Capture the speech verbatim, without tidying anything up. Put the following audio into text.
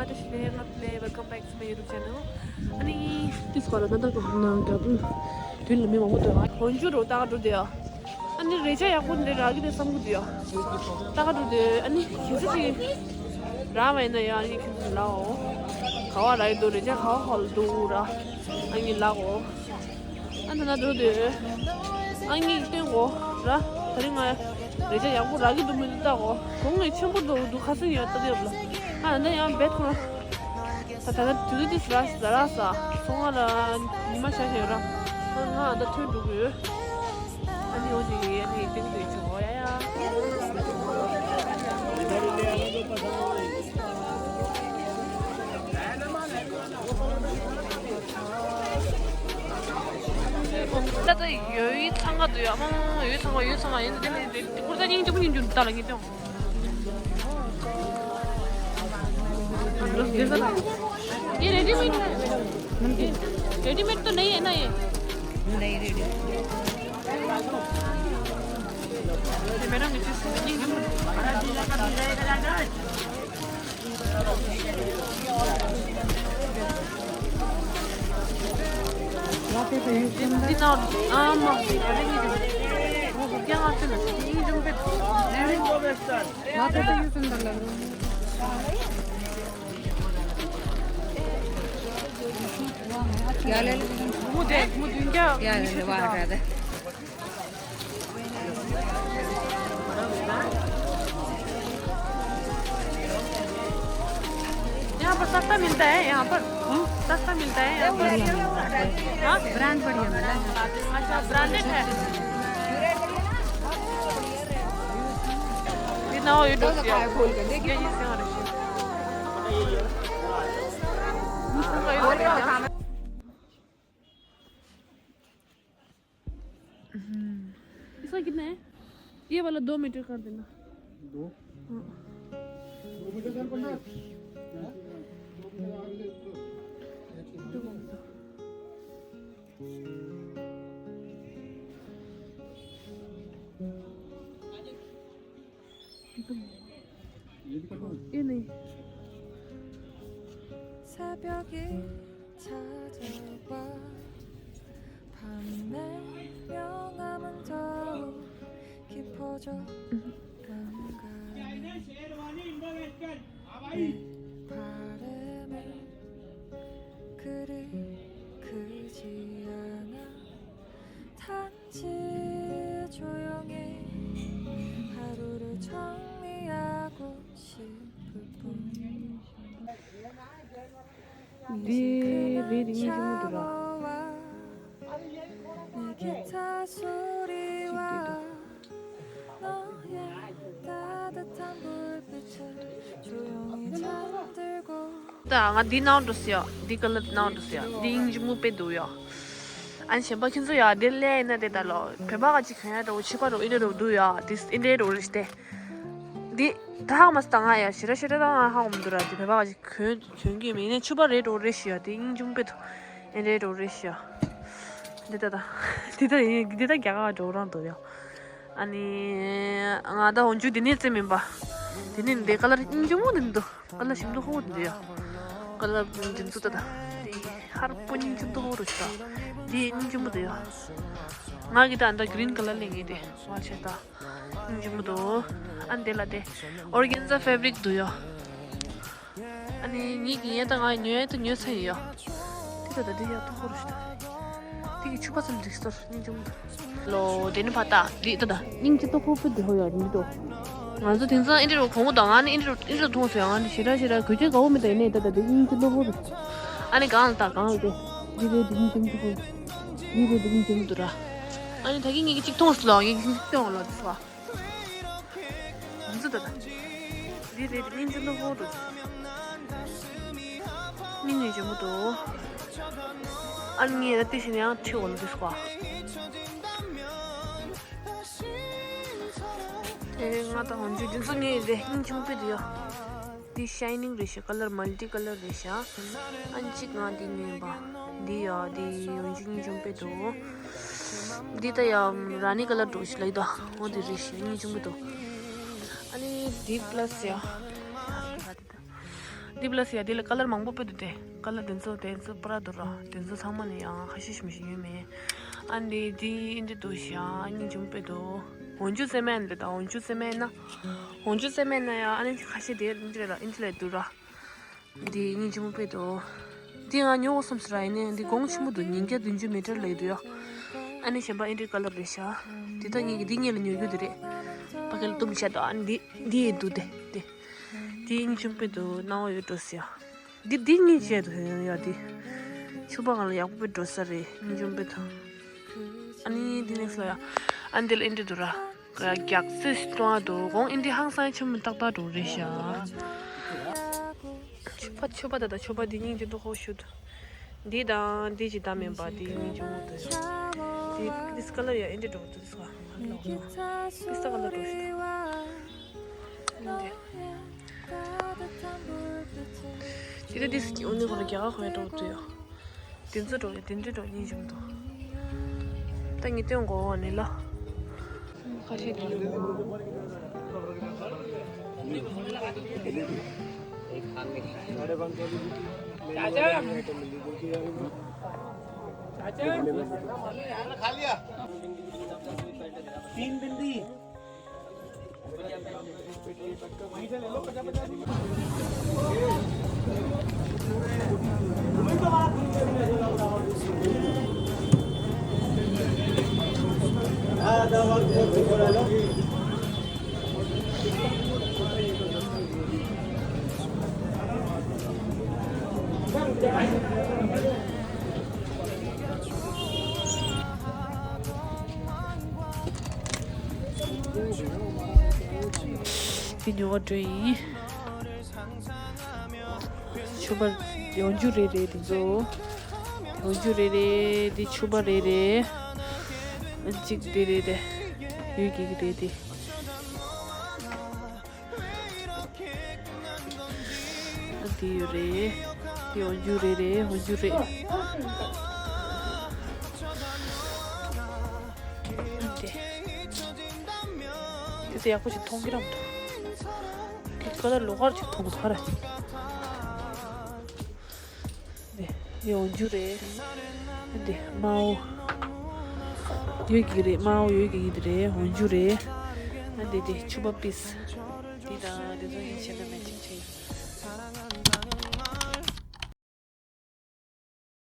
Welcome back to my YouTube channel. ཨ་ནི་ཏིས་གོ་ལ་ན་ད་གོ་ན་ག་བུ་དུས་ལ་མི་མང་པོ་འདུག་ཧོན་ཇུ་རོ་ཏག་འགྲོ་དེ་ཡ། ཨ་ནི་རེ་ཆ་ཡག་པོ་འདི་རག་གི་དེ་བསམ་གི་འདུག་ཡ། ཏག་འགྲོ་དེ་ཨ་ནི་ཁྱེད་ཚོ་ཅིག་རག་མ་ཡིན་ན་ཡ། ཨ་ནི་ཁྱེད་ཚོ་ལའོ། ག་བ་རག་གི་འདུག་རེ་ཆ་ག་བ་ཧོལ་འདུག་ར། ཨ་ནི་ལའོ། ཨ་ད་ན་འགྲོ་དེ། ཨ་ནི་སྟོན་གོ་ར། ད་རིང་ང་རེ་ཆ་ཡག་པོ་རག་གི་འདུག་མི་འདུག་ལྟ་གོ་གོང་ངས་ཆེན་པོ་འདུག་འདུག་ཁ་སང་ཡོད་ལྟ་དེ་ཡོད་ལ། ཨ་ད་ཡང་བེད་ཁོ་ར། ད་ད་ད་དུས་ཚོད་དེ་ཟ་ར་ཟ་ར་ཟ་སོང་ང་ལ་ཉི་མ་ཤར་ཤར་ཡོད་ར། ང་ང་ཨ་ད་ཐོན་འགྲོ་གི་ཡོད། ཨ་ནི་འོ་ཞིག་ཨ་ནི་ཏིང་ཏིང་ཆུ་འོ་ཡ་ཡ། ད་ད་ཡོད་ཡོད་ཚང་ག་འདུག་ཡ། མ་ཡོད་ཚང་ག་ཡོད་ཚང་ག་ཡིན་ད་དེ་ལ་དེ་ཀུར་ད་སྙིང་རྗེ་པོ་སྙིང་རྗེ་པོ་ད་ལ་ངེས་ཏེ། ये रेडीमेड है। रेडीमेड तो नहीं है ना ये? नहीं, रेडी। ये मेरा नीचे से नहीं। हाँ, हाँ। क्या ले ले? क्या ले ले? वाह, ज्यादा। यहाँ पर सस्ता मिलता है, यहाँ पर? हम्म? सस्ता मिलता है यहाँ पर? बढ़िया मिलता है। हाँ? ब्रांड बढ़िया मिलता है। अच्छा, ब्रांडेड है। ये ना हो, ये दो डोसिया। खोल के देखिए। ये, ये से हो रही है। इसका कितना है? ये वाला दो मीटर कर देना। दो? हाँ। दो मीटर कर देना। दो मीटर। ये नहीं। 새벽이 찾아와 밤의 명암은 더욱 깊어져. 뭔가 내 바람은 그리 크지 않아. 단지 조용히 하루를 정리하고 싶을 뿐. འདི་རེད། དེ་སྙིང་རྗེ་མོ་འདུག་ར། 내 기타 소리와 너의 따뜻한 불빛에 조용히 잠들고. ད་ང་འདི་ནང་འགྲོ་ཟེར་ཡ། འདི་ཀ་ལར་ནང་འགྲོ་ཟེར་ཡ། འདི་སྙིང་རྗེ་མོ་དཔེ་འདུག་ཡ། ཨ་ནི་གཞན་པ་ཁྱེད་ཚོ་ཡ་འདི་ལས་ཡིན་ན་དེ་ད་ལོ་བོད་པ་ག་ཅིག་གྱོན་ཡ་འདྲ་བོ་ཕྱི་པ་འདྲ་བོ་ཨིན་འདྲ་འདྲ་བོ་འདུག་ཡ། འདི་ཨིན་འདྲ་འདྲ་བོ་རེད་ཤི་དེ། འདི་ད་ཧ་མ་སི་ད་ང་ཡ་ཞེ་དྲག་ཞེ་དྲག་ད་ང་ཧ་གོ་མི་འདུག་ར། འདི་བོད་པ་ག་ཅིག་གྱོན་གྱོན་གྱི་མིན་ནས་ཕྱི་པ་རེད་འགྲོ་རེད་ཤི་ཡ། དེ་སྙིང་རྗེ་མོ་དཔེ་འདུག་ཨེ་རེད་འགྲོ་རེད་ཤི་ཡ། འདི་ད་ད་འདི་ད་ཡིན་འདི་ད་རྒྱ་གར་འགྲོ་རང་འདུག་ཡ། ཨ་ནི་ང་ད་འོན་ཆུ་འདི་ནས་རྩེ་མིན་པ། འདི་ནས་འདི་ཀ་ལར་སྙིང་རྗེ་མོ་འདི་འདུག་ཀ་ལར་ཞིམ་མདོག་ཧོ་འདི་ཡ། ཀ་ལར་འདི་ཚོ་ད་ད་འདི་ཧར་པོ་སྙིང་རྗེ་མདོག་ཧོ་རུ་ཤི་ད། འདི་སྙིང་རྗེ་མོ་འདུག་ཡ། ང་གི་ད་ད་གི་རིན་ཀ་ལར་ལེན་གི་དེ་བ་ཆེ་ད། སྙིང་རྗེ་མོ་འདུག་ཨ་འདི་ལ་དེ་ཨོར་གན་ཛ་ཕེབ་རིག་འདུག་ཡ། ཨ་ནི་ངེད་ཀྱི་ཡན་ད་ང་ཉོས་ད་ཉོས་ཚར་ཡིན་ཡ། དེ་ད་ད་དེ་ཡ་ཏོ་ཧོ་རུ་ཤི་ད། དེ་གི་ཕྱུ་པ་ཙམ་འགྲིག་སོར་སྙིང་རྗེ་མོ་འདུག་ལོ་དེ་ནི་ཕ་ད་དེ་ད་ད་སྙིང་རྗེ་ཏོ་ཧོ་པོ་དེ་ཧོ་ཡ་མི་འདུག་ང་ཚོ་དེང་སང་ཨིན་དྲི་རུ་གོང་བུ་དང་ང་ནི་ཨིན་དྲི་རུ་ཨིན་དྲི་རུ་མཐོང་སོང་ཡ། ང་ནི་ཞེ་དྲག་ཞེ་དྲག་གོས་ཆེན་དགའ་བོ་མི་ད་ཡིན་ནའི་ད་ད་དེ་སྙིང་རྗེ་ཏོ་ཧོ་རུ། ཨ་ནི་གང་ལ་ད་གང་ལ་དེ་དེ་དེ་དེ་སྙིང་རྗེ་མོ་ཏོ་ཧོ། དེ་དེ་དེ་སྙིང་རྗེ་མོ་འདུག་ར། ཨ་ནི་ད་གིན་ངེད་ཀྱི་གཅིག་མཐོང་སོང་ལ་ངེད་ཀྱི་གཅིག་མཐོང་ལ་དེ་སོ། འཛི་ད་ད། འདི་རེད་དེ་སྙིང་རྗེ་ནོར་བུ་རུ། སྙིང་རྗེ་མོ་འདུག་ཨ་ནི་ངས་ད་དེ་བཞིན་ཡང་ཁྲིད་འོང་འདུག་གོ། དེ་ང་ད་འོན་ཆུ་འདི་ཚོ་ངས་རེད་སྙིང་རྗེ་མོ་དཔེ་འདུག་ཡ། འདི་ཤའི་ནིང་རེད་ཤག་ཀ་ལར་མལ་ཊི་ཀ་ལར་རེད་ཤག་ཨ་ནི་གཅིག་ང་འདི་ཉོས་པ། འདི་ཡ་འདི་འོན་ཆུ་སྙིང་རྗེ་མོ་དཔེ་འདུག་འདི་ད་ཡ་ར་ནི་ཀ་ལར་འགྲོ་ཞིག་ལ་ཡི་ད། འོ་འདི་རེད་ཤག་སྙིང་རྗེ་མོ་འདུག་ཨ་ནི་འདི་པ་ལ་སི་ཡ། འདི་པ་ལ་སི་ཡ་འདི་ལ་ཀ་ལར་མང་པོ་དཔེ་འདུག་སྟེ། ཀ་ལར་དེ་ཚོ་དེ་ཚོ་པར་འདུག་ར། དེ་ཚོ་ཚང་མ་ནི་ཡང་ཁ་ཤས་ཤིག་མི་ཤེས་ཡོད་མེད། ཨ་འདི་འདི་འདི་འདུག་ཤག་སྙིང་རྗེ་མོ་དཔེ་འདུག་འོག་འཇུག་ཟེར་མེད་ལ་ད་འོག་འཇུག་ཟེར་མེད་ན། འོག་འཇུག་ཟེར་མེད་ན་ཡང་ཨ་ནི་ཁ་ཤས་དེ་འདི་རེད་ལ་འདི་ལ་འདུག་ར། འདི་སྙིང་རྗེ་མོ་དཔེ་འདུག་འདི་ང་ཉོ་དགོས་བསམ་སོང་ར། ཡིན་ནའི་འདི་གོང་ཆེན་པོ་འདུག་ཉིས་བརྒྱ་བདུན་ཅུ་མི་ཊར་ལ་ཡོད་འདུག་ཡ། ཨ་ནི་གཞན་པ་ཨེ་འདྲའི་ཀ་ལར་རེད་ཤག་འདི་ད་ངེད་ཀྱི་འདི་ངེད་ལ་ཉོ་རྒྱུ་འདི་རེད། ཕ་གི་ལ་བཏུམ་བྱས་འདུག་ཨ་ནི་འདི་འདི་ཡི་འདུག་སྟེ་འདི། འདི་སྙིང་རྗེ་མོ་དཔེ་འདུག་སྣང་བ་ཡོད་འགྲོ་ཟེར་ཡ། འདི་འདི་གཉིས་བྱས་འདུག་ཡ་འདི། ཕྱུ་པ་ང་ལ་ཡག་པོ་དཔེ་འགྲོ་ས་རེད། སྙིང་རྗེ་མོ་དཔེ་འདུག་ཨ་ནི་འདི་ནེག་སི་ལ་ཡ། ཨ་འདི་ལ་ཨེ་འདྲ་འདུག་ར། རྒྱགས་ཚོད་སྟོང་འདུག་གོང་ཨེ་འདྲ་ཧང་སང་ཆེན་མོ་ཏག་ཏག་འགྲོ་རེད་ཤག་ཕྱུ་པ་ཕྱུ་པ་ད་ད་ཕྱུ་པ་འདི་སྙིང་རྗེ་མདོག་ཁ་པོ་ཞིག་འདུག་འདི་དང་འདི་ཅི་ད་མིན་པ་འདི་སྙིང་རྗེ་མོ་འདུག་འདི་འདི་ཀ་ལར་ཡ་ཨེ་འདྲ་འགྲོ་འདུག་ས་ཧ་ལོ་པི་སྟ་ཀ་ལར་འགྲོ་ཞིག་འདུག་འདི། དེ་དུས་དེ་སྲིད་ཀྱི་འོ་ནི་ཁོ་ལ་རྒྱ་གར་ཁོ་ཡ་འགྲོ་འདུག་ཡོ། དེ་ཚོ་འགྲོ་ཡོ་དེ་འདྲའི་འགྲོ་སྙིང་རྗེ་མོ་འདུག་ད་ངས་སྟོན་དགོས་འོ་ནི་ལ། ཁ་ཤས་དེ་ལ། तीन बिंदी। དེ་ཉོ་བ་འགྲོ་ཡིན། ཕྱུ་པ་ཡང་འཇུ་རེ་རེ་དེ་ཚོ། ཡང་འཇུ་རེ་རེ་དེ་ཕྱུ་པ་རེ་རེ། གཅིག་དེ་རེ་རེ། ཡོད་ཀྱི་རེ་དེ། འདི་ཡོད་རེད། འདི་འོ་འཇུ་རེ་རེད། འོ་འཇུ་རེད། འདི། འདི་ཚོ་ཡག་པོ་ཞིག་མཐོང་གི་རམ་འདུག་འདི་ཀ་ལར་ལོགས་ཀར་ཅིག་མཐོང་གི་ཐག་རེད། འདི་འོ་འཇུ་རེད། འདི་དམར་པོ་ཡོད་ཀྱི་རེད། དམར་པོ་ཡོད་ཀྱི་ཡིན་དེ་རེད། འོ་འཇུ་རེད། འདི་འདི་ཕྱུ་པ་པིས། འདི་དང་འདི་ཚོ་ཡིན་བྱས་ན་མེ་ཅིང་བྱས་ཡོད།